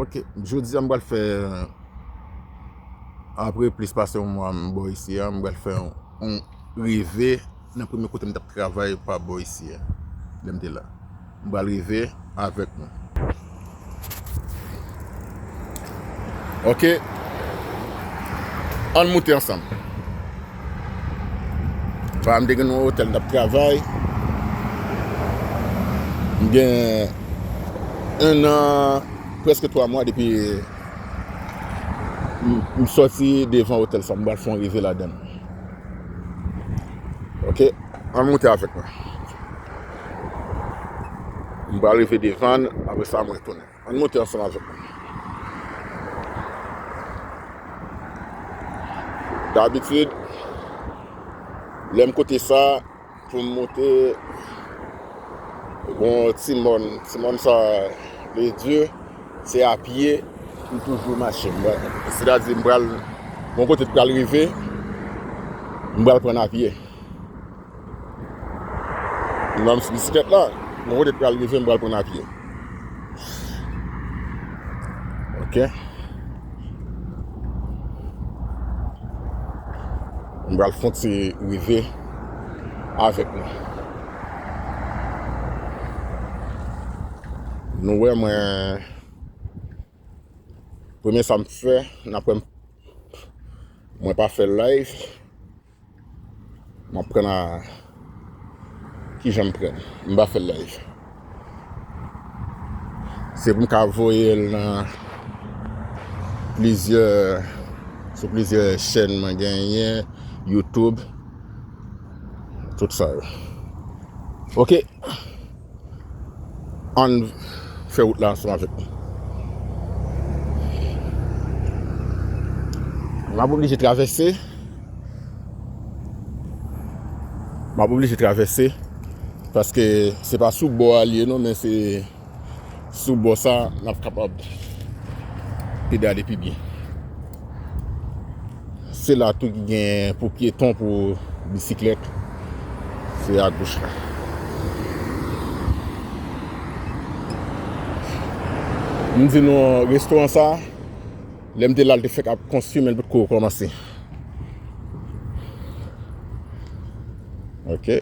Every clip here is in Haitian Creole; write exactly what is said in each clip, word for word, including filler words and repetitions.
Ok, jodi a m pral fè, apre plis pase yon mwa m bò isi a, m pral fè yon, yon rive nan premye kote m t ap travay pa bò isi a, lè m te la. M pral rive avèk nou. Ok, ann moute ansanm. Sa m te gen yon otèl m t ap travay. M gen en an, prèske twa mwa depi m, m sòti devan otèl sa. M pral fè yon rive ladan l. Ok, ann moute avèk mwen. M pral rive devan l, apre sa mwen tounen. Ann moute ansanm avèk mwen. Dabitid, lè m kote sa, pou m moute, bon, ti mòn, ti mòn sa, le di, se a pye, m toujou mache. Sètadi, m pral, bon kote pral rive, m pral pran apye. M nan sou bisiklèt la, mwen kote pral rive, m pral pran apye. Ok. M pral fon ti rive avèk nou. Nou wè mwen, premye sa m fè, n ap wè m, mwen pa fè live. M ap pran a, kijan m pran l? M pa fè l live. Se pou m ka voye l nan plizyè, sou plizyè chèn mwen genyen, YouTube, tout sa yo. Ok. Ann fè wout la ansanm avèk mwen. M ap oblije travèse. M ap oblije travèse. Paske se pa sou bò a l ye non, men se sou bò sa n ap kapab pedale pi byen. Se la tou ki gen pou pyeton, pou bisiklèt. Se a goch la. M di nou, restoran sa, lè m te la, l te fèk ap konstwi, men l potko kòmanse. Ok.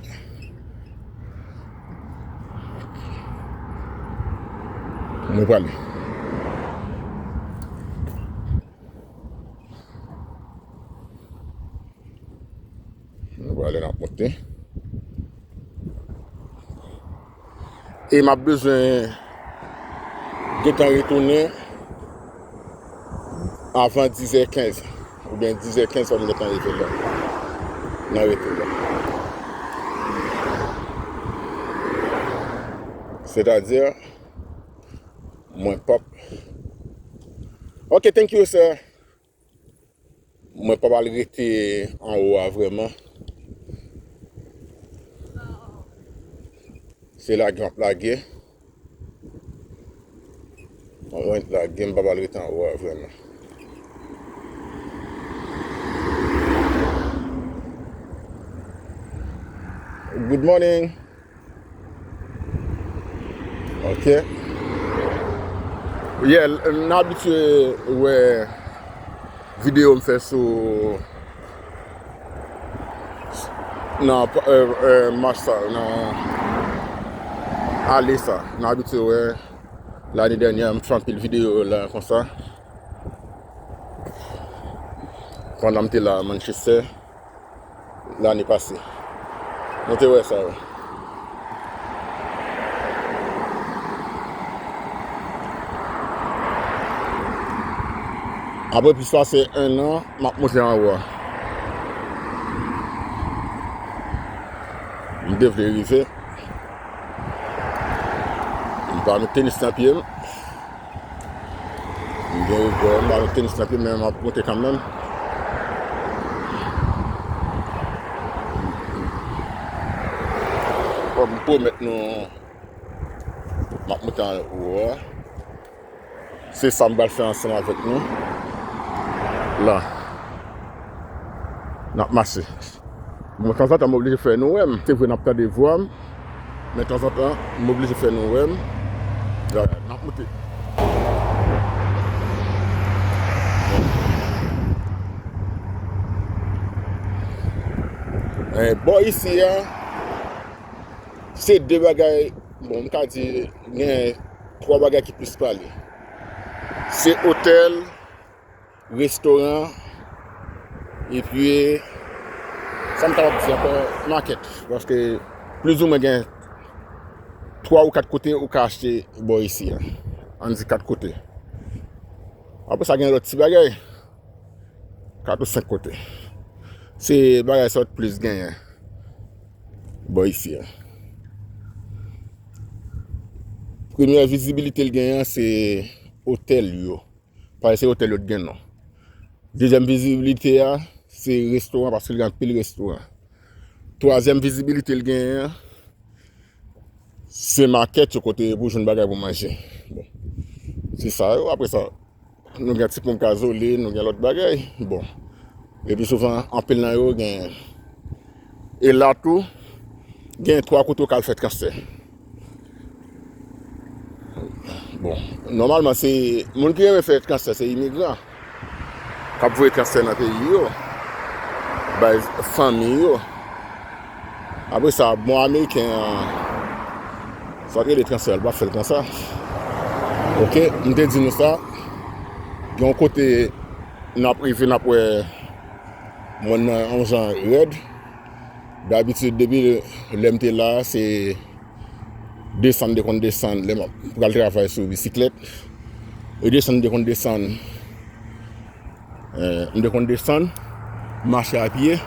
Mwen prale. Nou prale, n ap monte. E m ap bezwen gentan retounen avan dizè kenz, oubyen dizè kenz fò m gentan rive la, nan retou la. Sètadi, mwen p ap, ok, thank you, sir. Mwen p ap al rete anwo a vrèman. Se lage m ap lage. Mwen lage, m p ap al rete anwo a vrèman. Good morning. Ok. Yeah, n abitye wè videyo m fè sou, nan, euh, euh, mach sa, nan ale sa. N abitye wè lane dènyè m fè anpil videyo la konsa. Pandan m te la Manchester. Lane pase. Nou te wè sa yo. Apre plis pase en an, m ap monte anwo a. M te vle rive. M pa met tenis nan pye m. M gen egò, m pa met tenis nan pye m, men m ap monte kanmenm. Fò m pwomèt nou, m ap monte anwo a. Se sa m pral fè ansanm avèk nou. La. N ap mache. Bon, tanzantan, m oblije fè nou wè m. Se vre, n ap tande vwa m, men tanzantan, m oblije fè nou wè m. N ap moute. Eh, bò isi a, se de bagay, bon, m ka di, gen twa bagay ki plis pale. Se otèl, restoran, epi, sa m kapab di ankò, makèt. Paske, plizoumwen gen twa ou kat kote ou ka achte bò isi a. Ann di kat kote. Apre sa, gen lòt ti bagay. Kat ou senk kote. Se bagay sa w t plis genyen bò isi a. Premyè vizibilite l genyen, se otèl yo. Paske se otèl yo t gen non. Dezyèm vizibilite a, se restoran, paske l gen anpil restoran. Twazyèm vizibilite l genyen an, se makèt yo kote pou jwenn bagay pou manje. Bon. Se sa yo, apre sa, nou gen ti ponp gazole, nou gen lòt bagay. Bon. Epi souvan, anpil nan yo gen. E la tou, gen twa kote w ka al fè transfè. Bon, nòmalman, se moun ki renmen fè transfè, se imigran k ap voye transfè nan peyi yo, bay fanmi yo. Apre sa, bon, ameriken an, sa k rele transfè, l pa fè l konsa. Oke, m te di nou sa, gen yon kote n ap rive, n ap wè mòn nan yon jan rèd. Dabitid, depi lè m te la, se desann, m te konn desann, lè m ap pral travay sou bisiklèt. E desann, m te konn desann, eh, m te konn desann, mache a pye,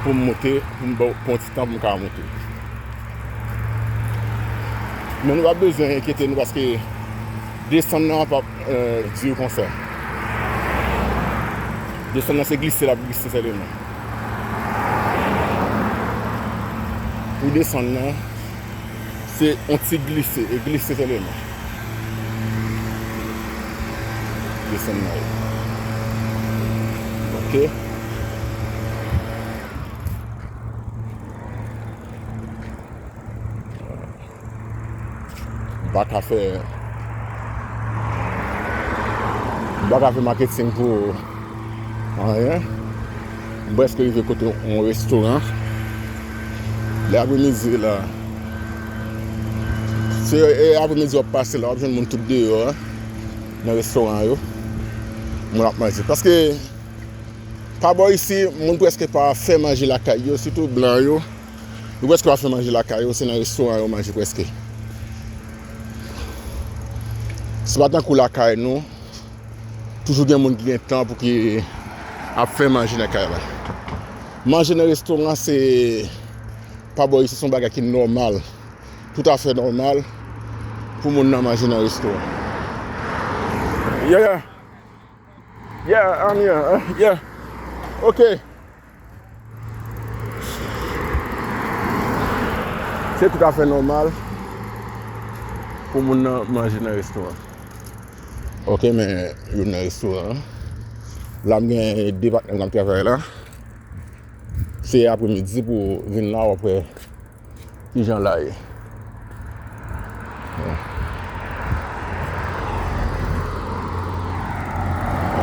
pou m monte, pou m ba w, pran ti tan pou m ka monte. Men nou pa bezwen enkyete nou, paske desann nan p ap, eh, di konsa. Desann nan se glise l ap glise sèlman. Pou desann nan, se yon ti glise, e glise sèlman. Desann nan. Oke. M pa ka fè, m pa ka fè maketing pou anyen. M prèske rive kote yon restoran. Lè apremidi la, se, e apremidi w ap pase la, w ap jwenn moun tout deyò a, nan restoran yo. Moun ap manje. Paske, pa bò isi, moun prèske pa fè manje lakay yo, sitou blan yo. Yo prèske pa fè manje lakay yo, se nan restoran yo manje prèske. Se pa tankou lakay nou, toujou gen moun ki gen tan pou ki ap fè manje nan kay la. Manje nan restoran, se pa bò isi, se yon bagay ki nòmal. Toutafè nòmal pou moun nan manje nan restoran. Yeah, yeah. Yeah, I'm here. Uh, yeah. Ok. Se toutafè nòmal pou moun nan manje nan restoran. Ok, men youn nan restoran an. La, m gen de patnè m k ap travay la. Se apremidi pou vin la, w ap wè kijan la ye.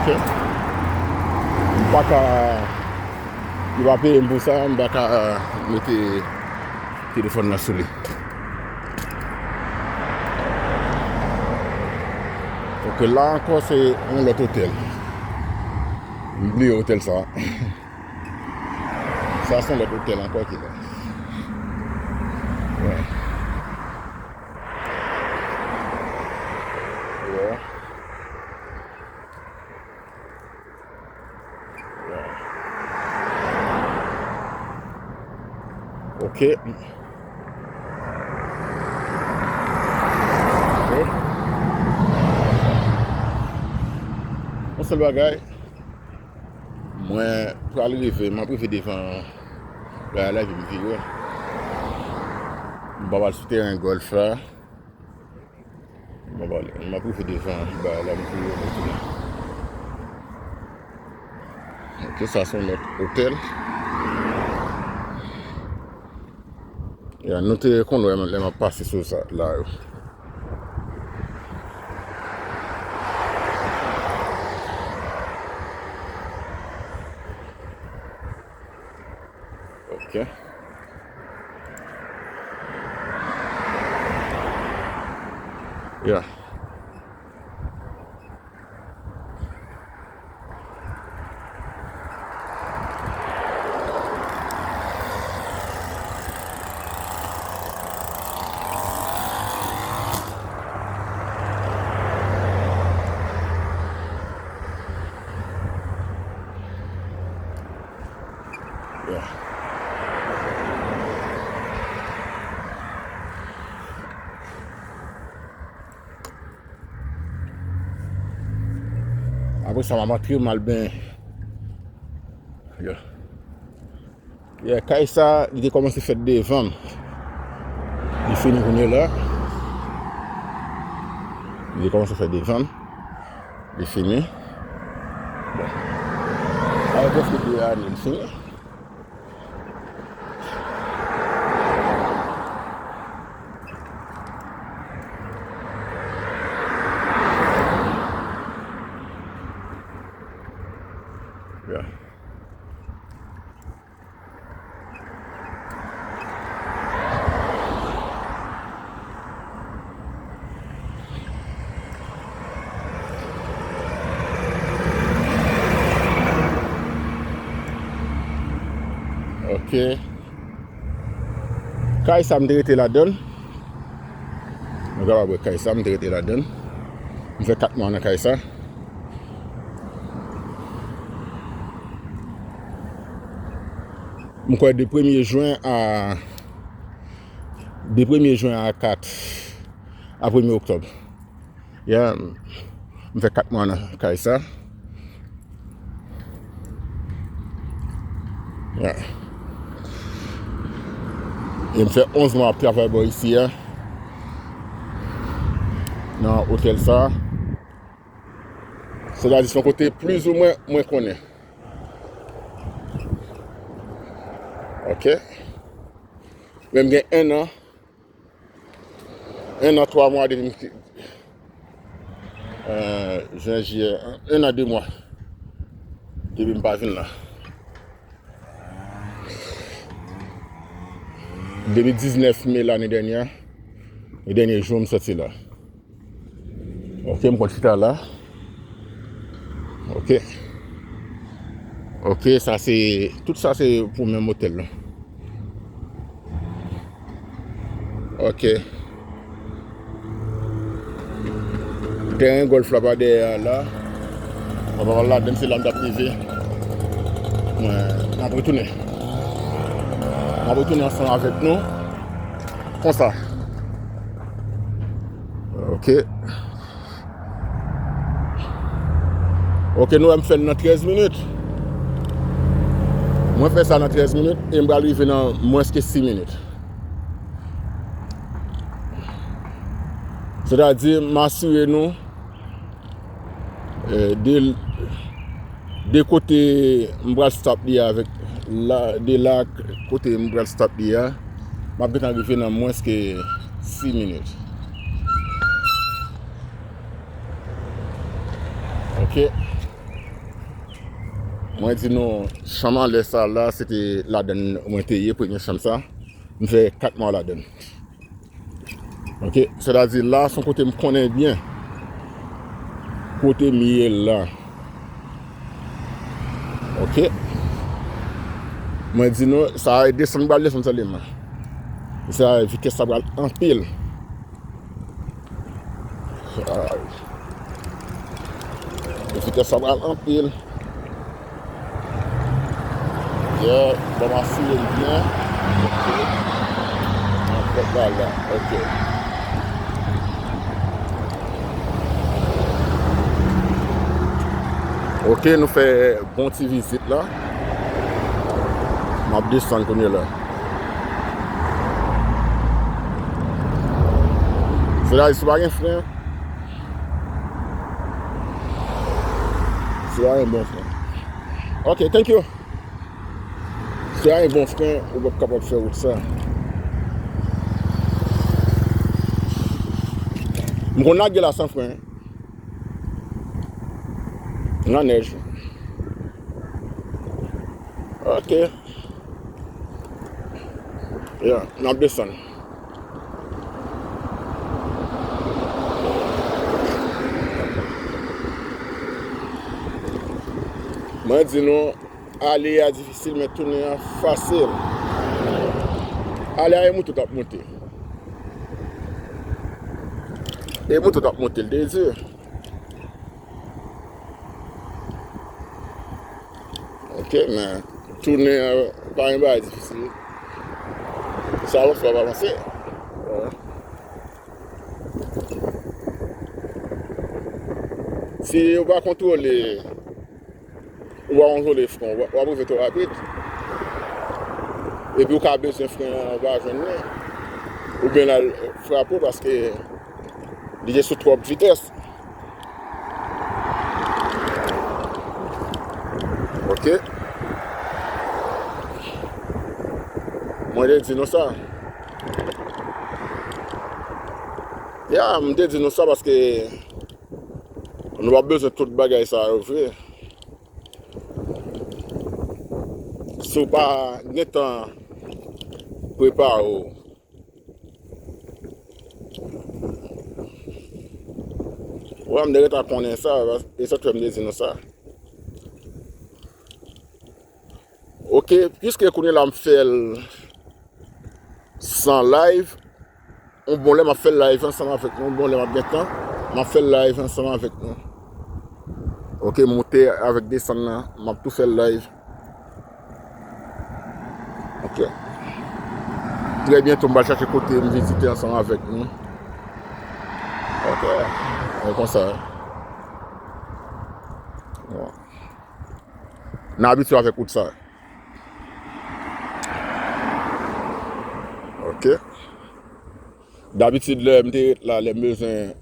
Ok. M pa ka, yo pa peye m pou sa, m pa ka mete telefòn nan sou li. Ok, la ankò se yon lòt otèl. M bliye otèl sa. Sa se yon lòt otèl ankò ki la. Yeah. Yeah. Yeah. Ok. Ok. Yon sèl bagay. Mwen pral rive, m ap rive devan bagay la, epi m vire. M pral sou teren gòlf la. M ap ale, m ap rive devan bagay la, m vire, m retounen. Ok, sa se yon lòt otèl. Ya, nou te konn wè lè m ap pase sou sa la yo. Ok. Yeah. Yeah. Apre sa, m ap antre, m al benyen. Yeah. Yeah, kay sa, li te kòmanse fèt devan m. Li fini kounye la. Li te kòmanse fèt devan m. Li fini. Bon. Sa fè prèske de ane li fini. Yeah. Ok. Kay sa m te rete ladan l. Nou kapab wè kay sa m te rete ladan l. M fè kat mwa nan kay sa. M kwè de premye jen a, de premye jen a kat, a premye oktòb. Yeah, m fè kat mwa nan kay sa. Yeah. E m fè onz mwa ap travay bò isi a, nan otèl sa. Sètadi se yon kote plizoumwen mwen konnen. Ok. Men m gen en an. En an, twa mwa depi m ki-, euh, jen, jiyè, en an, de mwa depi m pa vin la. Depi diznèf me lane dènyè, e dènye jou m soti la. Ok, m konn chita la. Ok. Ok, sa se, tout sa se pou menm otèl la. Ok. Tèren gòlf la pa dèyè a la. Mwen pa pral ladann, se la m t ap rive. Mwen, m ap retounen. M ap retounen ansanm avèk nou. Konsa. Ok. Ok, nou wè m fè l nan trèz minit. Mwen fè sa nan trèz minit e m pral rive nan mwens ke sis minit. Sètadi, m asire nou, eh, de, de kote m pral stop li avèk la, de la kote m pral stop li a, m ap gentan rive nan mwens ke sis minit. Ok. Mwen di nou, chanm anlè sa la, se te ladann mwen te ye, premye chanm sa. M fè kat mwa ladann. Ok, sètadi la, se yon kote m konnen byen. Kote m ye la. Ok. Mwen di nou, sa a desann, m pral desann sèlman. Sa a, vitès la pral anpil. Ay. Vitès la pral anpil. Yeah, bon, m asire l byen. Ok. Nan pòt la la. Ok. Ok, nou fè bon ti vizit la. M ap desann kounye la. Sètadi, si w pa gen fren, si w pa gen bon fren. Ok, thank you. Si w pa gen bon fren, ou p ap kapab fè wout sa. M konn lage la san fren. Nan nèj. Ok. Ya, n ap desann. Mwen di nou, ale a difisil, men tounen an fasil. Ale a, e moto t ap monte. E moto t ap monte, l te di. Ok, men tounen an pa yon bagay difisil. Se avanse w ap avanse. Si ou pa kontwole, ou pa kontwole fren, w ap rive twò rapid. Epi ou ka bezwen fren an, ou pa jwenn li. Oubyen l al frape w paske li te sou twòp vitès. Ok. Mwen te di nou sa. Ya, m te di nou sa paske nou pa bezwen tout bagay sa yo vre. Si w pa gentan prepare w, Wè, m te gentan konnen sa, e sa k fè m te di nou sa. Ok, piske kounye la m fè l san live, yon bon lè m ap fè l live ansanm avèk nou, yon bon lè m ap gen tan, m ap fè l live ansanm avèk nou. Ok, monte avèk desann nan, m ap tou fè l live. Ok. Trè byento, m pral chache kote m vizite ansanm avèk nou. Ok. E konsa. Bon. N abitye avèk wout sa. Ok. Dabitid, lè m te ret la, lè m bezwen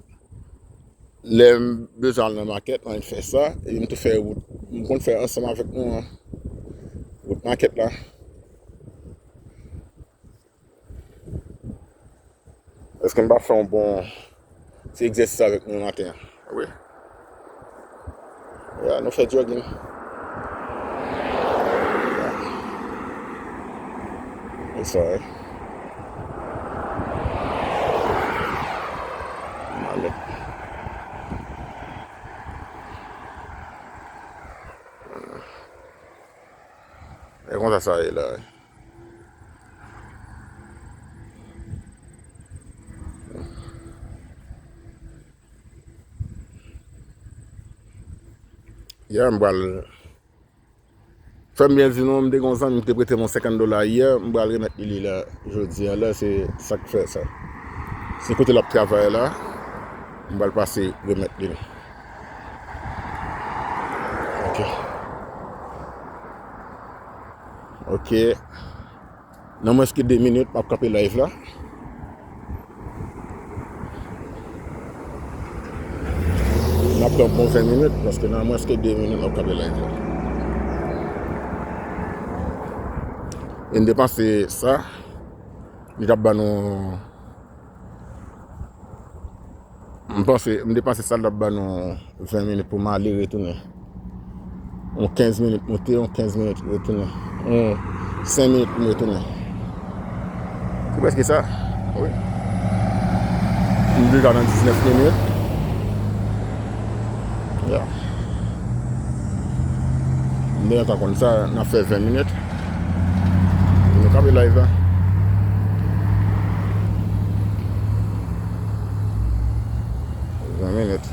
Lè m bezwen al nan makèt, mwen fè sa, e m tou fè wout. M konn fè ansanm avèk nou an. Wout makèt la. Èske m pa fè yon bon ti egzèsis avèk nou maten an? Wi. Ya, nou fè jogging. E sa, wi. Malèt. E konsa sa ye la, wi. Yè, m pral Fè m byen di nou, m te gen yon zanmi ki te prete m yon senkant dola yè, m pral remèt li li la, jodi a la, se sa k fè sa. Se kote l ap travay la, m pral pase remèt li l. Ok. Ok. Nan mwens ke de minit, m ap kanpe live la. M ap pran bon ven minit, paske nan mwens ke de minit, m ap kanpe live la. E m te panse sa, li t ap ban nou M panse, m te panse sa l t ap ban nou ven minit pou m ale retounen. Yon kenz minit moute, yon kenz minit retounen. Yon senk minit pou m retounen. Se prèske sa. Wi. M deja nan diznèf minit. Ya. M deja konn sa, n ap fè ven minit. Nou kanpe live la. Ven minit.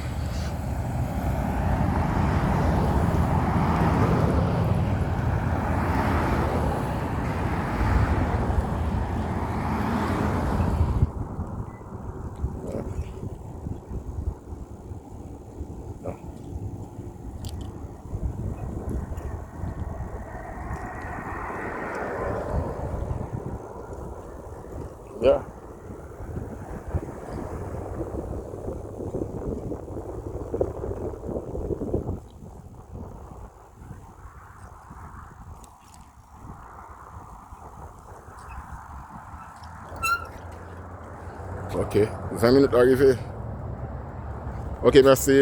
Ya. Ok, ven minit la rive. Ok, mèsi.